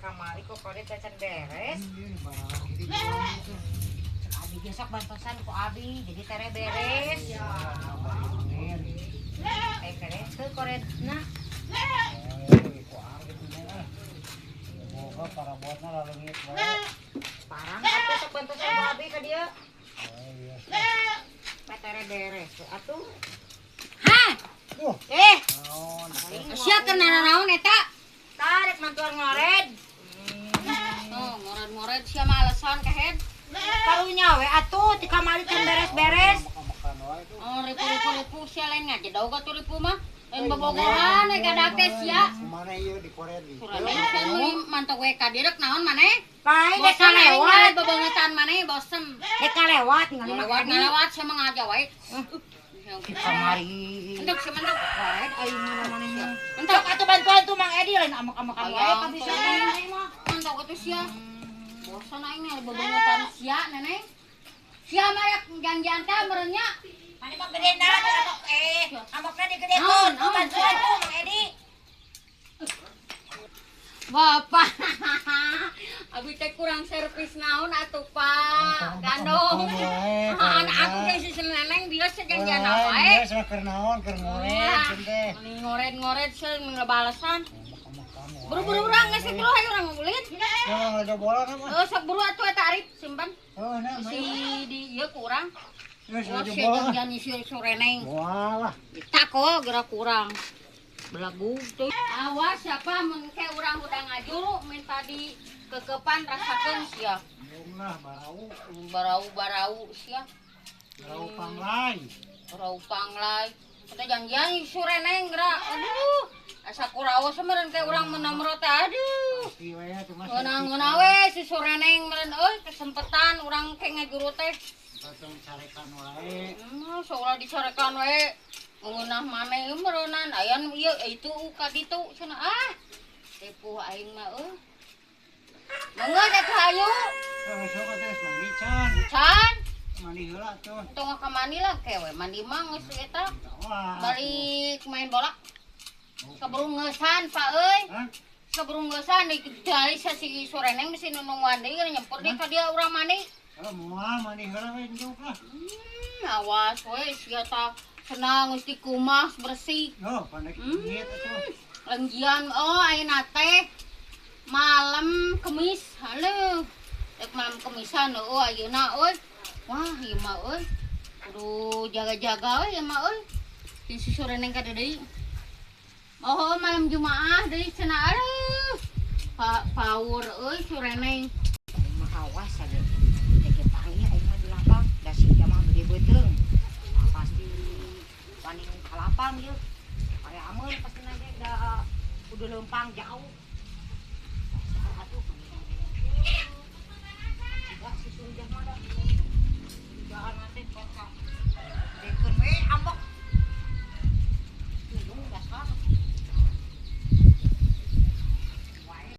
Kamari kok koret can beres. Cek abi ge sok bantosan ku abi jadi tere beres. Eh beres teu koretna. Boga parabotna laleungit wae. Parang atuh sok bantosan ku abi ka dieu. Tere beres atuh. Hah? Eh, sia keur nanaon eta? Tarik mantuan ngored. Oh, ngored-ngored sia mah alasan kehed. Karunya we atuh ti kamari can beres-beres. Oh, ripu-ripu sia lain ngajedog atuh ripu mah. Lain bobogohan we gadak teh sia. Kumaha ieu dikored di. Kurang sia nu mantog we ka dieu rek naon maneh? Pae dek Bosen aing kalewat. Bebangetan maneh bosen. Dek kalewat ningali Mang Ngalewat Edi. ngalewat sia mah ngaja wae. Ti kamari. Entek sia mentek. Kored aing mah maneh mah. Entek. Sok atuh bantuan tuh Mang Edi lain amok-amokan wae ka bisa Hayang, mah. Mantog atuh sia. Bosen aing nih bebangetan sia neneng. Sia mah rek janjian teh meureun nya. Mane mah gede na amok amokna digedekeun. Naon, Tuh naon? bantuan tuh Mang Edi. Bapak, abi teh kurang servis naon atuh Pak, gandong. Anak aku teh si neneng biasa janjian wae. Biasa keur naon keur ngored cenah teh. Mending ngored-ngored sih ngebalesan. Buru-buru urang geus buru hayu urang ngulit. Ya ngaledo bola na mah. Oh, sok buru atuh eta Arif simpan. Oh, nah, Si di ieu ku urang. Geus Oh, ngaledo si bola. janjian si sureneng. Moal lah. Tako gerak kurang. Belagu tuh. Awas siapa mun ke urang udah ngajuru minta di kekepan rasakeun sia. Embung lah barau. Barau-barau sia. Barau panglai. Barau panglai. Kita janjian sureneng gerak. Aduh. Asa kuraos meureun ke urang menomro teh aduh. Pasti we atuh mah. Ngeunah-ngeunah we si sureneng meureun euy kesempatan urang ke ngajuru teh. Batang carekan wae. Seolah dicarekan we. Ngeunah maneh ieu meureunan aya nu ieu itu ka ditu cenah ah. Tepuh aing mah euy. Mangga atuh hayu. Heuh sok atuh geus mandi can. Can, Mandi heula tuh. tong ka mandi lah kewe mandi mah geus eta. Wah. Balik main bola. Kaburu ngeusan Pak euy. Hah? Kaburu ngeusan di dari si soreneng mesti nu nungguan deui nyempur deui ka dia urang mandi. Oh, moal mandi heula we njuk lah. Awas we sia tah senang geus dikumas bersih. Oh, pandai kieu atuh. Lenggian oh ayeuna teh malam Kemis. Halo. Rek malam Kemisan oh ayeuna euy. Wah, ieu mah euy. Kudu jaga-jaga we ieu mah euy. Di si soreneng ka deui. Oh, malam Jumaah deui cenah aduh. Paur euy soreneng. Aing mah awas aja. Teh panggih aing mah di lapang da sia mah gede beuteung. Nah, pasti wani ka lapang ieu. Aya ameun pasti nage da kudu leumpang jauh. Atuh. Tidak si Surjah mah da. Jangan nanti kok.